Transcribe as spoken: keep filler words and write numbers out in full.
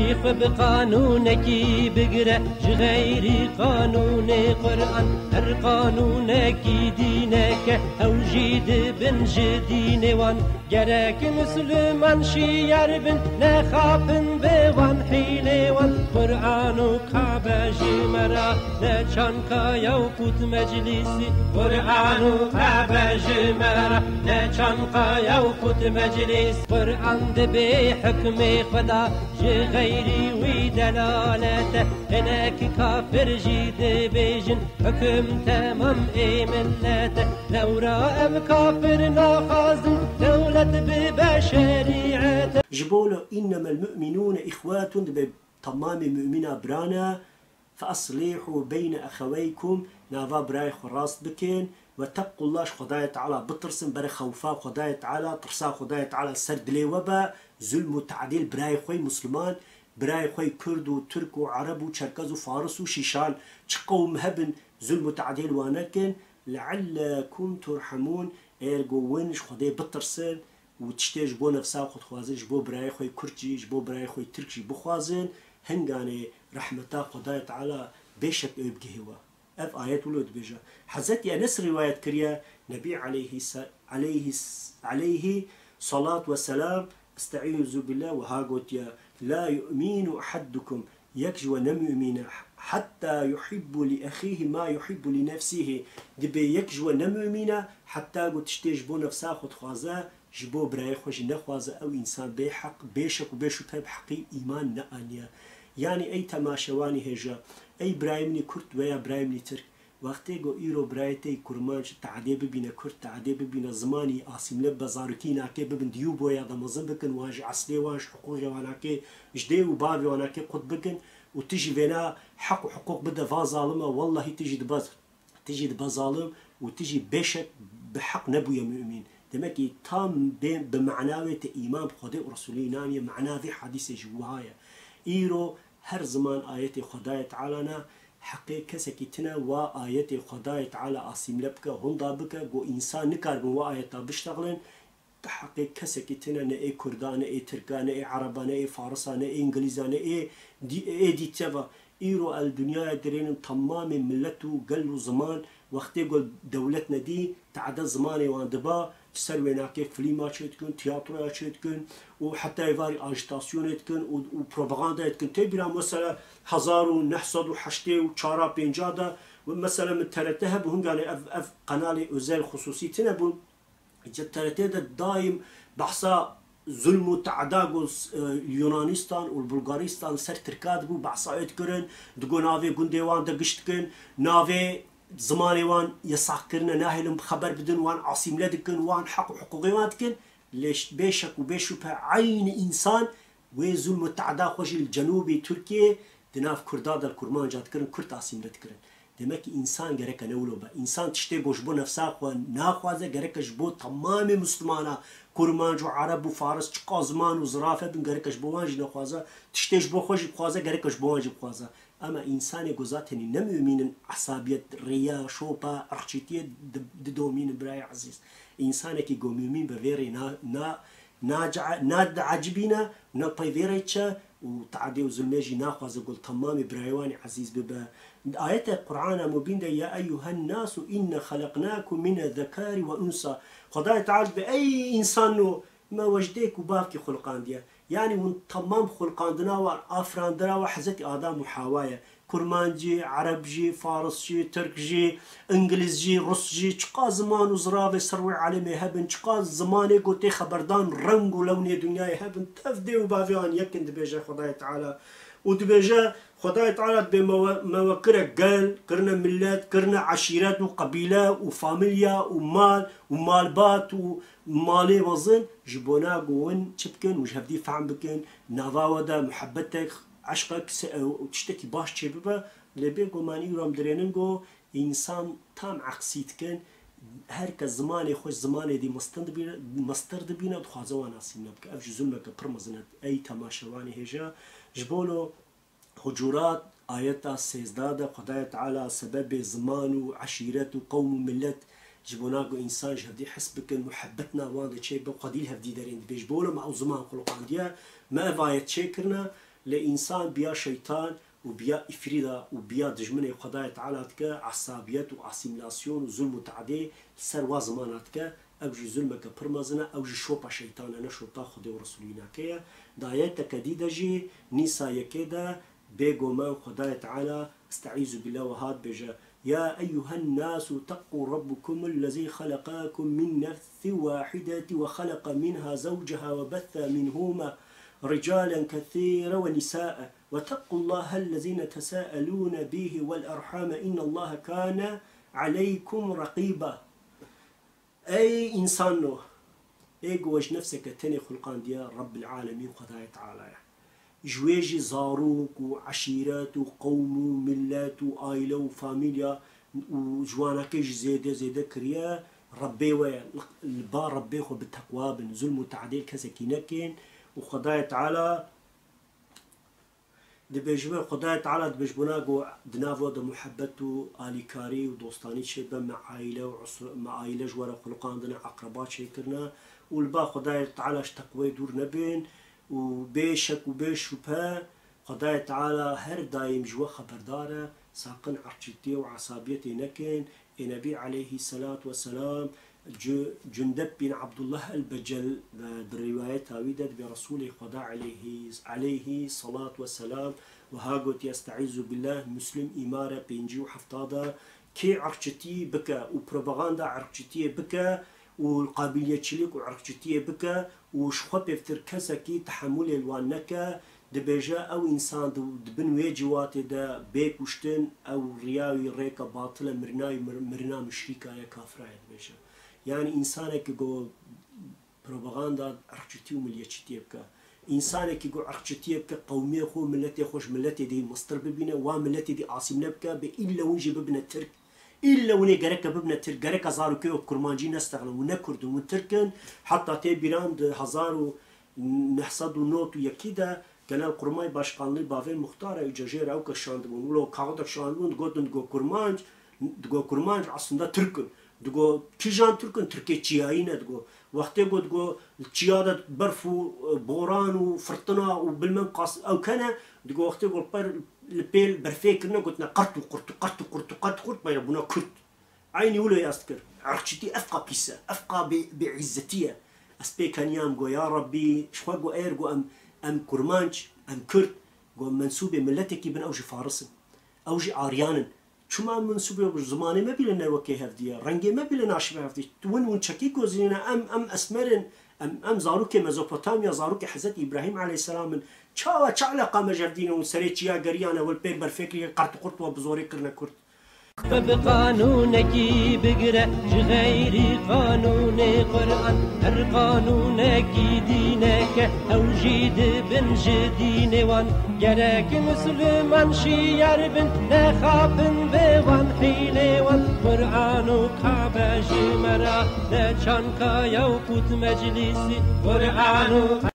Xwe bi qanûnekî bigire, ji xeyrî qanûnê Quran, her qanûnekî dîneke, ew jî dibin ji dînê wan. Gerek Misliman şiyar bin, nexapin bi wan hîlê wan. Quran û Kabe ji me re ne çanka ye û qût meclîsî. Quran û Kabe ji me re ne çanka ye û qût meclîs. Quran dibê hukmê Xweda, ji xeyrî wî delalet e. Hinek kafir jî dibêjin, hukum temam ê millet e. Lewra ev kafir naxwazin dewlet bibe şerîet e. Ji bo lo, "Innemel mu'minûne îxwetun", dibe temamê mumîna bira ne. "Fe aslîhû beyne exeweykum", nava birayê xwe rast bikin. "Wettekullaha", ji Xwedayê Teala bitirsin, bere xewfa Xwedayê Teala, tirsa Xwedayê Teala ser dilê we be. Zulm û teadîl birayê xwe yê Musliman, birayê xwe yê Kurd û Tirk û Ereb û Çerkez û Faris û Şîşan, çi qewm hebin, zulm û teadîl wan nekin. "Leallekum turhemûn", eger ku win ji Xwedê bitirsin û tiştê ji bo nefsa xwe dixwazin, ji bo birayê xwe yê Kurd jî, ji bo birayê xwe yê Tirk jî bixwazin, hinganê rehmeta Xwedayê Teala bêşek ew bigihê we. Ev ayet wilo dibêje. Hezretî Enes rîwayet kiriye, Nebî aleyhî se-, aleyhî s-, aleyhî salat ve selam, estaizu billah, wiha gotiye, "La yu'minu ahadukum", yek ji we ne mumîn e, "hetta yuhibbu li ehîhi ma yuhibbu li nefsîhi", dibê yek ji we ne mumîn e, heta ku tiştê ji bo nefsa xwe dixwaze, ji bo birayê xwe jî nexwaze, ew însan bê heq, bê şek û bê şubhe bi heqî îman neaniye. Yanî ey temaşevanî hêja, ey birayê min î Kurd veya birayê min î Tirk, wextê ku îro birayê te yî Kurmanc teadê bibîne Kurd, teadê bibîne zimanî asîmle bibe, zarokî nakê bibin diyû boya de mezin bikin, wan ji eslê wan, ji hiqûqê wan nakê, ji dê û bavê wan nakê qut bikin û tu jî vêna heq û hiqûq bide van zalima, wellahî tu jî dibe tu jî dibe zalim û tu jî bêşek bi heq nebûye mumîn. Demekî tam bê, bi mena wê te îman bi Xwedê û Resûlê naniye, mena vê hadîsê jî wiha ye. Îro her ziman ayetê Xwedayê Teala ne, heqê kesekî tine wa ayetê Xwedayê Teala asîmle bike, hunda bike, ku însan nikaribin wa ayeta biştexilin, Heqê kesekî tine, ne ê Kurda, ne ê Tirka, ne ê Ereba, ne ê Farisa, ne ê Îngilîza, ne ê dî-, ê dîteva. Îro el dinyaya dirênin temamê milet û gel û ziman, wextê ku dewlet nedî, teade zimanê wan diba, ji ser wê nakê filîma çêdikin, tiyatroya çêdikin û heta êvarî ajîtasyonê dikin û, û propagandayê dikin. Tê bîra mesela hezar û neh sed û heştê û çar a pênca de, mesela min T R T hebû, hinganê ev, ev qenalê özel, xusûsî tine bûn. Ji T R T de daîm behsa zulm û teada ku, e, Yunanistan û Bulgaristan ser Tirka dibû, behsa wê dikirin, digo navê gundê wan de giş dikin, navê zimanê wan yesaq kirine, nahêlin bi xeber bidin, wan asîmle dikin, wan heq û hiqûqê wan dikin. Lê ş-, bê şek û bê şubhe eynî însan wê zulm û teada xwe jî li cenûbê Tirkiyê di nav Kurda de, li Kurmanca dikirin, Kurd asîmle dikirin. Demek ki însan gereke ne wilo be. Însan tiştê ku ji bo nefsa xwe naxwaze, gereke ji bo temamê Mislimana, Kurmanc û Ereb û Faris, çiqa ziman û zirafe bin, gereke ji bo wan jî nexwaze. Tiştê ji bo xwe jî bixwaze, gereke ji bo wan jî bixwaze. Ama însanê ku zatenî ne mumîn in, esabiyet, riya, şopa, irqçîtiyê di-, didomînin, birayê ezîz. Însanekî ku mumîn be vê rê na, na, Nace-, nadiecibîne, ne pey vê rê çe û teadê û zulmê jî naxwaze ku li temamê birayê wan î ezîz bibe. Ayetê Qur'ana Mubîn de, "Ya eyyuhen nasu inne xeleqnakum mine zekari ve unsa." Xwedayê Teala dibe, ey însano, me we ji dêk û bavkî xulqandiye. Yanî hûn temam xulqandina wan, afirandina wan Hezretî Adam û Hawa ye. Kurmanc jî, Ereb jî, Faris jî, Tirk jî, Îngiliz jî, Rus jî, çiqa ziman û ziravê ser wê alemê hebin, çiqa zimanê ku tê xeberdan reng û lewnê dinyayê hebin, tev dê û bavê wan yek in, dibêje Xwedayê Teala. Û dibêje, Xwedayê Teala dibê me we, me we kire gel, kirine milet, kirine eşîret û qebîle û familya û mal û malbat û malê mezin, ji bona ku win çi bikin û ji hevdî fehm bikin, nava we de muhebbetek, eşqek, se-, û tiştekî baş çêbibe. Lê bê guman îro em dirênin ku însan tam eksî dikin, her kes zimanê xwe ji zimanê dî mestin dibî-, mestir dibîne, dixwaze wan asîmle bike. Ev jî zulmeke pir mezin e, ey temaşevanê hêja. Ji bo lo Hucurat, ayeta sêzdeh de Xwedayê Teala sebebê ziman û eşîret û qewm û milet ji bona ku însan ji hevdî his bikin, muhebbet nav wan de çêbe, xwedî li hevdî derên dibê. Ji bo lo me ew ziman xulqandiye, me ev ayet çêkirine, Lê însan biya şeytan û biya îfrîda û biya dijminê Xwedayê Teala dike, esabiyet û asîmîlasyon û zulm û teadê li ser wa zimana dike, ew jî zulmeke pir mezin e, ew jî şopa şeytan e, ne şopa Xwedê û Resûlî nake ye. Di ayeteke dî de jî, Nîsa yekê de, bêguman Xwedayê Teala, Estaizu billah, wiha dibêje, يا أيها الناس اتقوا ربكم الذي خلقكم من نفس واحدة وخلق منها زوجها وبث منهما رجالا كثيرا ونساء واتقوا الله الذي تساءلون به والأرحام إن الله كان عليكم رقيبا. Ey însano, ê ku we ji nefseke tenê xulqandiye, Rebbil Alemîn Xwedayê Teala ye. Ji wê jî zarok û eşîret û qewm û millet û aîle û famîlya û ji wanakê jî zêde zêde kiriye, Rebbê we ye. Li ba Rebbê xwe bi teqwa bin, zulm û teadê li kesekî nekin û Xwedayê Teala dibêjime, Xwedayê Teala dibêjbûna ku di nav we de muhebbet û alîkarî û dostanî çêbe, me aîle û usr-, me aîle ji we re xulqandine, eqreba çêkirine û li ba Xwedayê Teala ji teqwê dûr nebin û bê şek û bê şubhe Xwedayê Teala her daîm ji we xeberdar e, saqin erkçîtiyê û esabiyetê nekin. Ê Nebî aleyhî selat we selam, Cu-, Cundeb bin Abdullah el-Becel, e, di rîwayeta wî de dibê Resûlê Xweda aleyhî, aleyhî selat we selam wiha gotiye, Estaizu billah, Muslim îmare pêncî û hefta de, kê erkçitî bike û propaganda erkçitiyê bike û qabiliyetçilik û erkçitiyê bike û ji xwe pêvtir kesekî tehemulê li wan neke, dibêje, ew însan di, di bin wê ciwatê de bê kuştin, ew riya wî rêka batil e, mirina wî mir-, mirina muşrîka ye, kafira ye, dibêje. Yanî însanekî ku propaganda erkçitî û milletçitiyê bike, însanekî ku erkçitiyê bike, qewmiyê xwe û milletê xwe ji milletê dî mestir bibîne, wan milletê dî asîmle bike, bê îlle hûn jî bibine Tirk. Îlle hûn ê gereke bibine Tirk, gereke zarokê wek kurmancî nestexilin, hûn ne Kurd in, hûn Tirk in. Heta tê bîran di hezar û neh sed û nod û yekî de Genelkurmay Başkanlığı bavê Muxtar e, îca jê re ew ke şandibûn. Wilo kaxidek şandibûn, digotin digo kurmanc, digo kurmanc aslında Tirk in. Digo kîjan Tirk in? Tirkê çiyayî ne digo. Wextê got, got, li çiya de berf û, e, boran û firtina û bilmem qas ew kene, digo wextê got per li pêl berfê kirine, gotine qert û qurt û qert û qurt û qert û qurt, peyre bûne Kurd. Eynî wilo yaz dikir. Irqçîtî evqa pîs e, evqa bê, bêîzzetî ye. Ez pê keniyam go, ya Rebbî, ji xwe go, eger go em, em kurmanc, em Kurd, go mensûbê miletekî bin, ew jî Faris in. Ew jî Aryan in. Çima em mensûbê zimanê me bîle ne wekê hevdî ye, rengê me bîle naşibe hevdî? Win win çekî gozînîne, em, em esmer in, em, em zarokê Mezopotamya, zarokê Hezretî Îbrahîm aleyhisselam in. Çawa, çi eleqa me ji hevdî ne? Hûn serê çiya geriyane, wel pê berfê kiriye, qert û qurt we bi zorê kirine Kurd. Bi qanûnekî bigire ji xeyrî qanûnê Quran, her qanûnekî dîneke ew jî dibin ji dînê wan. Gerek misliman şiyar bin, nexapin bi wan hîlê wan. Quran û Kabe ji me re ne çanka ye û qût meclîsî. Quran û